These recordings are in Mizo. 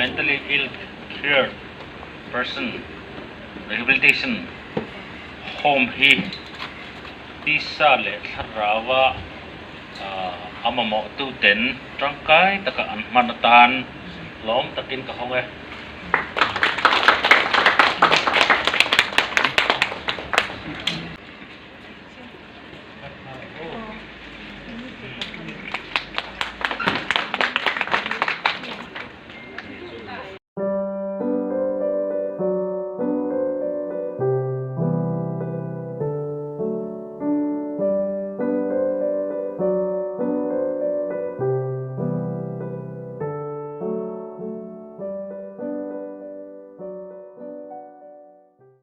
Mentally Ill Cured Person Rehabilitation Home hi tisa leh thlaraua a mamawhtuten tangkai taka an hman atan lawm takin ka hawng e.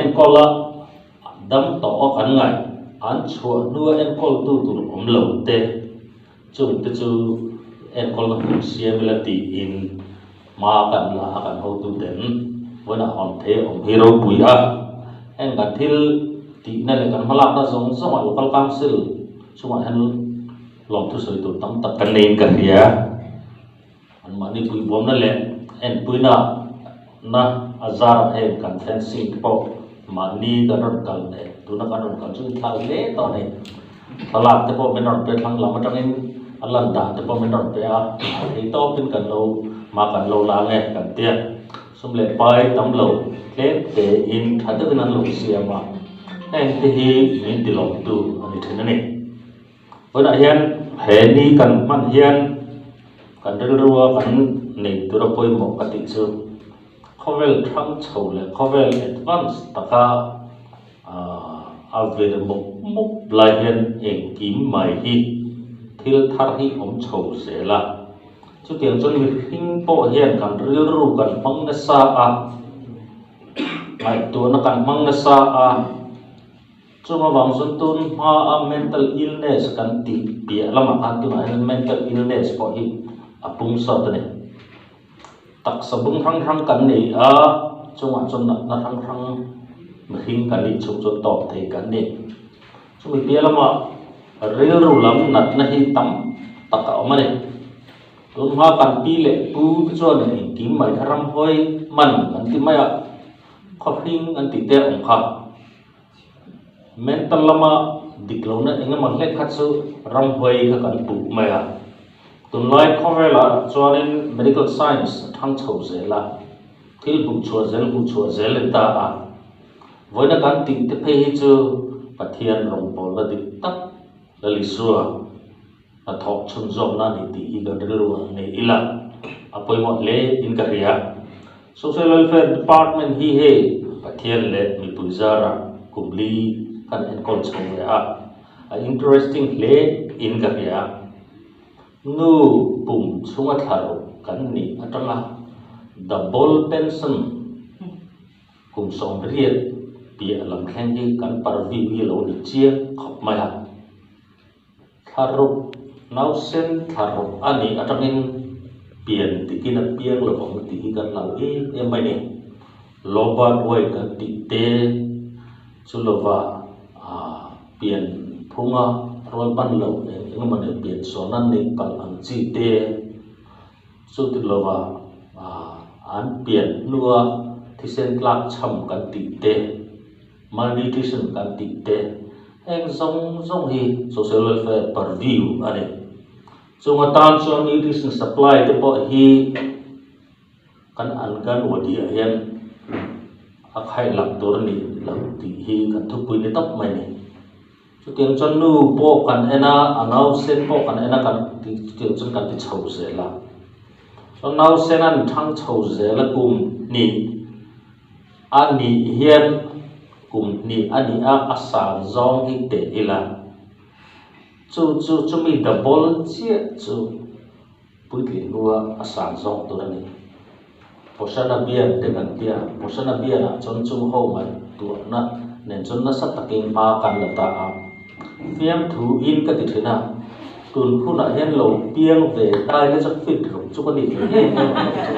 Enkawl a dam tawh a kan ngaih an chhuah hnua enkawltu tur awm lo te chungte chu enkawlna hmun siam ila tiin hma kan la a kan hotu ten vawiinah hawn thei a awm hi ropui a heng kan thil tihna leh kan hmalakna zawng zawng ah local council chungah hian lawmthu sawi tur tam tak kan neiin ka hria. Anmahni puibawmna leh enpuina na a zarah heng kan fencing te pawh mahni kan rawn kal leh tuna kan rawn kal chu inthlau hle tawh a ni. Thlalak te pawh min rawn pe thlang lam atangin a lan dan te pawh min rawn pe a, a thei tawpin kan lo hma kan lo la nge kan tia. Sum leh pai tam lo tlem tein tha deuhin an lo siam a, heng te hi min tilawmtu a ni thin a ni. Tunah hian he ni kan hman hian kan rilrua kan nei tura pawimawh ka tih chu khawvel thang chho leh khawvel advance taka ahh a vir mup mup lai hian engkim mai hi thil thar hi awm chho zel a chutiang chuan mihring pawh hian kan rilru kan hmang nasa a ngaihtuahna kan hmang nasa a. Chung avang chuan tun hmaa mental illness kan tih piah lamah khan tunah hian mental illness pawh hi a pung sawt a ni. Taksa bung hrang hrang kan nei a, chungah chuan natna hrang hrang mihring kan nih chhung chuan tawp thei kan ni. Chumi piah lamah rilru lam natna hi tam tak a awm a ni. Tun hma kan pi leh pu te chuan engkim mai kha ramhuai man an ti mai a, khawhring an tih te a awm kha. Mental lama dik lohna eng emaw hlek kha chu ramhuai kha kan puh mai a. Tunlai khawvelah chuanin medical science a thang chho zel a, thil hmuhchhuah zel hmuhchhuah zel in ta a. Vawiina kan tih te phei hi chu Pathian rawngbawlna dik tak Lalisua hnathawk chhunzawmna a ni tih hi kan rilru ah nei ila a pawimawh hle in ka hria. Social Welfare Department hi hei Pathian leh mipui zara kum li kan enkawl chho ve a, a interesting hle in ka hria. Nu pum chhunga thlaruk kan nih atanga double pension Kum 80 piah lam thleng hi kan parview hi a lo ni chiang khawp mai a. Thlaruk, nausen thlaruk a nih atangin pian dikin a piang lo ang tih hi kan hlau em em mai ni. Low birth weight kan tih te chu lova ah pian phunga rual ban lo eng eng emaw nen pian sawn a neih palh ang chi te Chu ti lova an pian hnua thisen tlak chham kan tih te, malnutrition kan tih te, heng zawng zawng hi social welfare purview a ni. Chung atan chuan nutrition supply te pawh hi kan anganwadi ah hian a khaihlak tur a nih loh tih hi kan thupui ni tawp mai a ni. Chutiang chuan nu pawh kan en a, a nausen pawh kan en a, kan ti chutiang chuan kan ti chho zel a. Chuan nausen an thang chho zel a kum hnih a nih hian kum hnih a nih a, a san zawng hi teh ila. Chu chu chumi double chiah chu puitling hnua a san zawng tur a ni. Posana bian te kan tia, Posana bianah chuan chung ho ngaihtuahna nen chuan nasa takin hma kan la ta a. Fiamthu in ka ti thin a, tun hunah hian lo piang ve tai na chu fit ruk chu ka ni ve em em ang lo chu.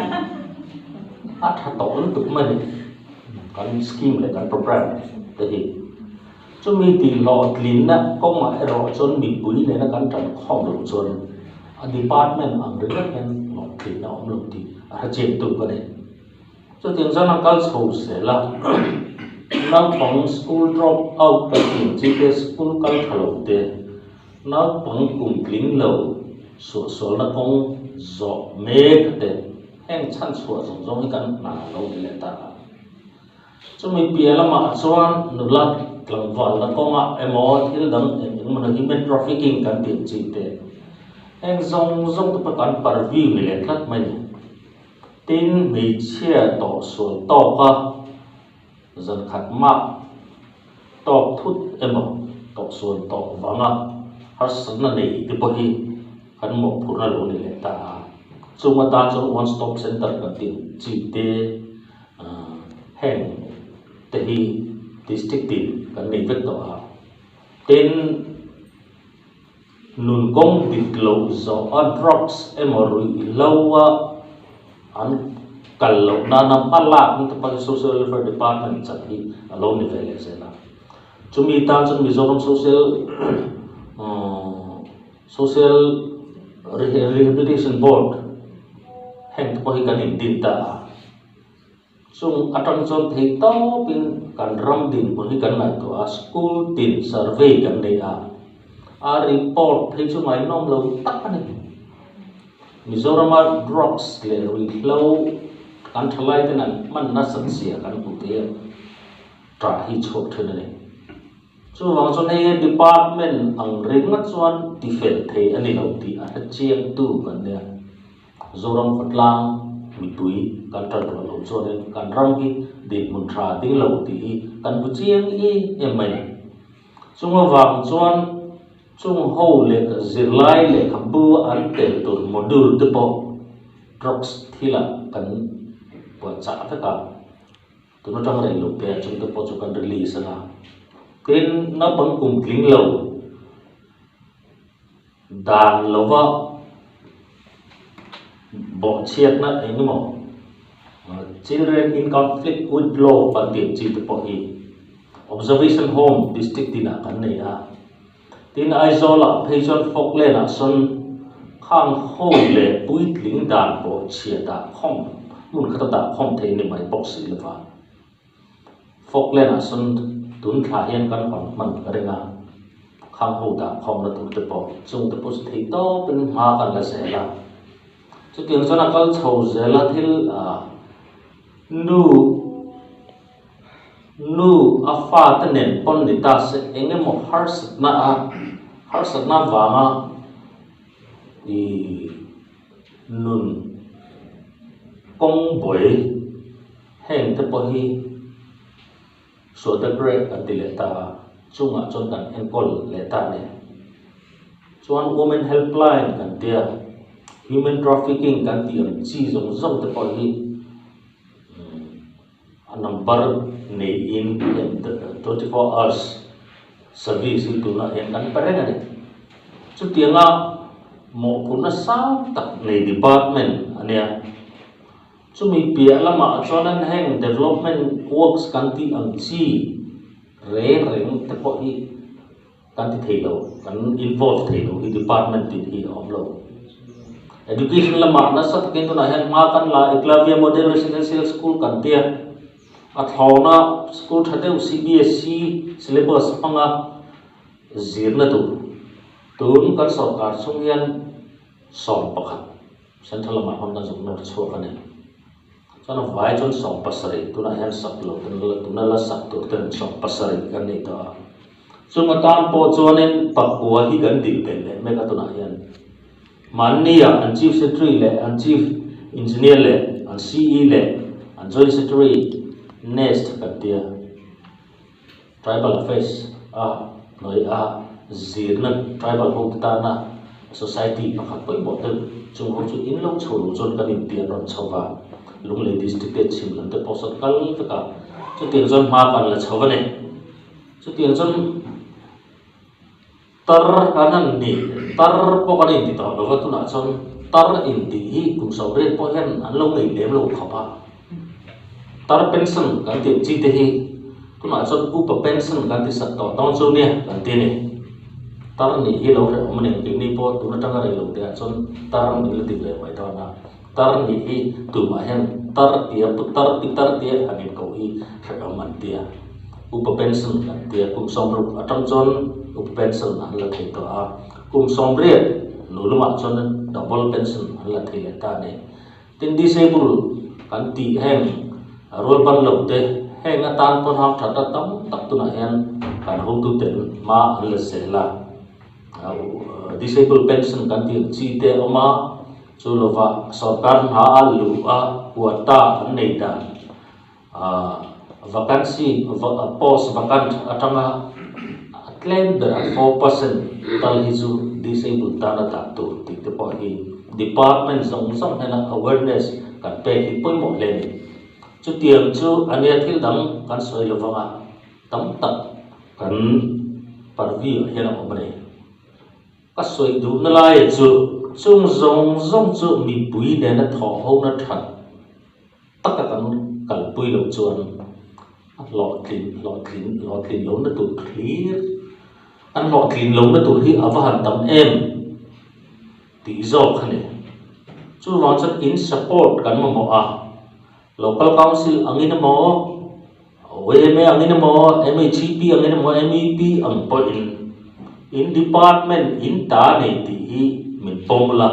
A tha tawh lutuk mai a ni, kan scheme leh kan programme te hi. Chumi tihhlawhtlinna kawngah erawh chuan mipui nena kan tan khawm loh chuan. A department ang ringawt hian hlawhtlinna a awm lo tih a hrechian tu ka ni. Chutiang chuan a kal chho zel a, naupang school drop out kan tih ang chi te, school kal tha lo te, naupang kum tling lo suahsualna kawng zawh mek te, heng chhanchhuah zawng zawng hi kan hna lo ni leh ta a. Chumi piah lamah chuan nula tlangvalna kawngah emaw thil dang eng eng emaw human trafficking kan tih ang chi te, heng zawng zawng te pawh kan parview ni leh tlat mai a ni. Tin, hmeichhia tawh sual tawka zan khat mah tawk thut emaw tawh sual tawh vanga harsatna nei te pawh hi kan mawhphurhna lo ni leh ta a. Chung atan chuan one stop center kan tih ang chi te heng te hi district tin kan nei vek tawh a. Tin, Nun kawng dik loh zawh a drugs emaw ruihhlo a an kal loh nana hma lak na te pawh hi social welfare department chan hi a lo ni ve leh zel a. Chumi tan chuan Mizoram social social rehabilitation board heng te pawh hi kan indin ta a. Chung atang chuan thei tawpin kan ram dinhmun hi kan ngaihtuah a, school tin survey kan nei a, a report phei chu ngaihnawm lo tak a ni. Mizorama drugs leh ruihhlo kan thalai ten an hman nasat zia kan hmuh theih a, tah hi chhuak thin a ni. Chuvang chuan hei department ang ringawt chuan tifel thei a ni lo tih a hrechiangtu kan nia. Zoram khawtlang mipui kan tan ruah loh chuanin kan ram hi dinhmun tha ding lo tih hi kan bu chiang em em mai a. Chung avang chuan chung ho leh zirlai lehkhabu an tel tur module te pawh drugs thilah kan puahchah vek a. Tun atang rei lo te ah chung te pawh chu kan release anga. Tin, naupang kum tling lo. Dan lova bawhchhiatna eng emaw Children in conflict with law kan tih ang chi te pawh hi Observation Home District tinah kan nei a. Tin, Aizawlah phei chuan Falkland ah sawn khang ho leh puitling dan bawhchhiat ah khawm hmun khat a dah khawm thei ni mai bawk si lova. Falkland ah sawn tun thla hian kan hawn hman ka ring a, khang ho dah khawmna tur te pawh chung te pawh chu thei tawpin hma kan la zel a. Chutiang chuan a kal chho zel a thil ah nu nu a fa te nen pawn ni ta se eng emaw harsatna a harsatna vanga ih nun kawng buai Heng te pawh hi Suahte Break an ti leh ta a, chungah chuan kan enkawl leh ta a ni. Chuan Women Helpline kan tia, Human Trafficking kan tih ang chi zawng zawng te pawh hi a number neiin 24 hours service hi tunah hian kan pe reng a ni. Chutianga mawhphurhna sang tak nei department a nia. Chumi piah lamah chuan an heng development works kan tih ang chi reng reng te pawh hi kan ti thei lo, kan involve thei lo hi department tin hi a awm lo. Education lamah nasa takin tunah hian hma kan la Eklavya Model Residential School kan tia, a thlawna school tha deuh CBSE syllabus hmanga zirna tur tun kan sorkar chhung hian 11 Central lamah hawn kan zuk nawr chhuak a ni. Chuan a vai chuan 70 tunah hian sak lo ten tuna la sak tur ten 70 kan nei tawh a. Chung atan pawh chuanin pakua hi kan dil belh leh mek a tunah hian. Mahnia an Chief Secretary leh an Chief Engineer leh an CE leh an Joint Secretary nest kan tia. Tribal Affairs a hnuai a zirna tribal ho te tana society pakhat pawimawh deuh chung ho chu in lo chho lo chuan kan inpian rawn chho va, Lunglei District te chhim lam te pawh sawn kal vek a, chutiang chuan hma kan la chho a ni. Chutiang chuan tar kan han ni, tar pawh kan inti tawh lo va tunah chuan tar intih hi kum 80 pawh hian an lo nei lem lo khawp a, tar pension kan tih ang chi te hi tunah chuan upa pension kan ti sak tawh dawn chu nia kan ti a ni. Tar nih hi lo hrehawm a ni ang keini pawh tun atanga rei lo teh ah chuan tar min la ti ve mai dawn a. Tar nih hi tumah hian tar tia putar pitar tia han inkoh hi hrehawm an tia. Upa pension an tia kum 60 atang chuan upa pension an la thei tawh a, kum 80 nu lamah chuan double pension an la thei leh ta a ni. Tin disable kan tih heng rualban loh te heng atan pawn hang that a tam tak tunah hian kan hotuten hma an la zel a. Disable pension kan tih ang chi te a awm a, chu lovah sorkar hna a luh a quota an nei dan Vacancy post vacant atanga a tlem berah 4% tal hi chu disable tana dah tur tih te pawh hi department zawng zawng hnena awareness kan pek hi pawimawh hle a ni. Chutiang chu a nia thil dang kan sawi lo vanga tam tak kan parview ah hian a awm a ni. Ka sawi duhna laia chu chung zawng zawng chu mipui nena thawhhona that taka kan kalpui loh chuan a hlawhtlin hlawhtlin hlawhtlin lohna tur thlir an hlawhtlin lohna tur hi a va han tam em tih zawk a ni. Chuvang chuan in support kan mamawh a, local council angin emaw yma angin emaw MHEP angin emaw MEP ang pawhin in department in ta nei tih hi min pawm la.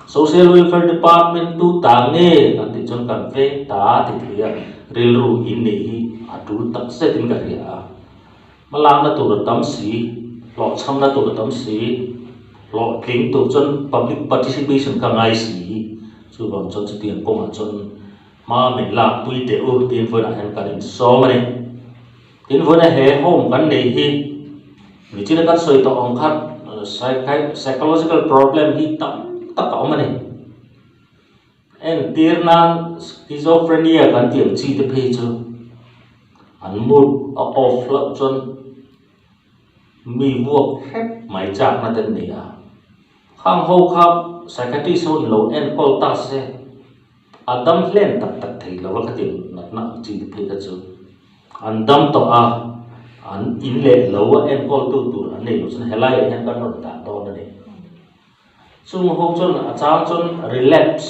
Social Welfare Department tu ta nge kan tih chuan kan veng ta ti thei a, rilru in neih hi a tul tak zet in ka hria a. Hmalakna tur a tam si, hlawhchhamna tur a tam si, hlawhtling tur chuan public participation ka ngai si, chuvang chuan chutiang kawngah chuan hma min lak pui teh u tiin vawiinah hian kan insawm a ni. Tin vawiina he home kan neih hi Michina kan sawi tawh ang kha psychological problem hi tam tak a awm a ni. Entir nan schizophrenia kan tih ang chi te phei chu an mood a off hlauh chuan mi vuak hrep mai chakna te an nei a. Khang ho kha psychiatrist ho in lo enkawl ta se a dam hlen tak tak thei lo a khatiang natna ang chi te phei kha chu. An dam tawh a, an in leh lo a enkawltu tur an nei lo chuan helaiah hian kan rawn dah dawn a ni. Chung ho chuan a chang chuan relapse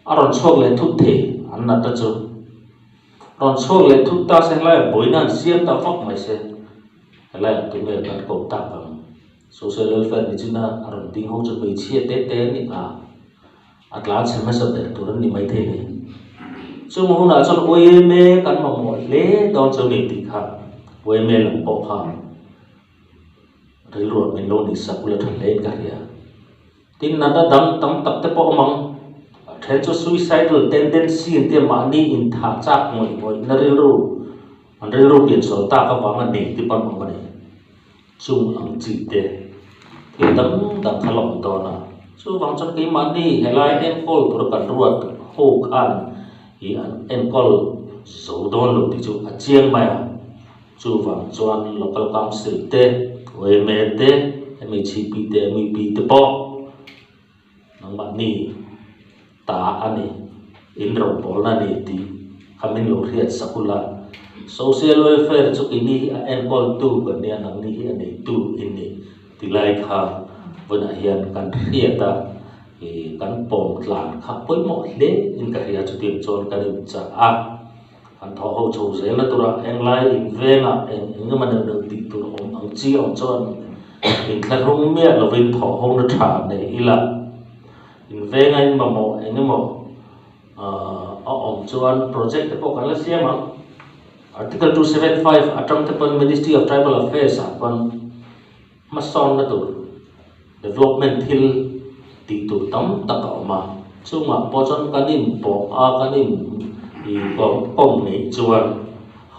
a rawn chhuak leh thut thei an natna chu. Rawn chhuak leh thut ta se helaiah buaina an siam ta vak mai se, helaiah tunge kan ko tak ang. Social welfare ni china a rawn ding ho chu hmeichhia te te an ni ngha. A tlan chhe hmasa ber tur an ni maithei ni. Chung hunah chuan yma kan mamawh hle dawn chu ni tih kha yma lam pawh kha rilruah min lo ni sak ula tha hle in ka hria. Tin natna dang tam tak te pawh awm ang. A then chu suicidal tendency an tia mahni inthah chak ngawih ngawih na rilru an rilru piansual tak avanga nei te pawh an awm a ni. Chung ang chi te thil dang dang kha la awm dawn a, chuvang chuan keimahni helai enkawl tura kan ruat ho khan ih an enkawl zo dawn lo tih chu a chiang mai a, chuvang chuan local council te, yma te, MHP te, MEP te pawh nangmahni ta a ni, in rawngbawlna a ni tih kha min lo hriat sak ula. Social welfare chu keini hi a enkawltu kan nia, nangni hi a neitu in ni ti lai kha vawiinah hian kan hriat a, ih kan pawm tlan kha pawimawh hle in ka hria chutiang chuan kan inchah a, kan thawh ho chho zel a tura englai invengah eng eng emaw neuh neuh tih tur awm ang chi awm chuan inthlahrung miah lovin thawh ho na tha nei ila. Inveng a in mamawh eng emaw a awm chuan project te pawh kan la siam ang. Article 275 atang te pawn Ministry of Tribal Affairs ah pawn hmasawnna tur development thil tih tur tam tak a awm a. Chungah pawh chuan kan inpawh a kan in kawm neih chuan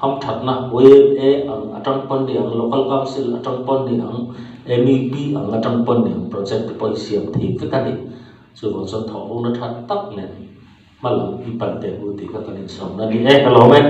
Hamthatna yma ang atang pawn ni ang, Local Council atang pawn ni ang, MEP ang atang pawn ni ang project te pawh i siam thei vek a ni. Chuvang chuan thawhhona tha tak nen hma lam i pan teh u tih kha kan insawmna a ni e. Ka lawm e.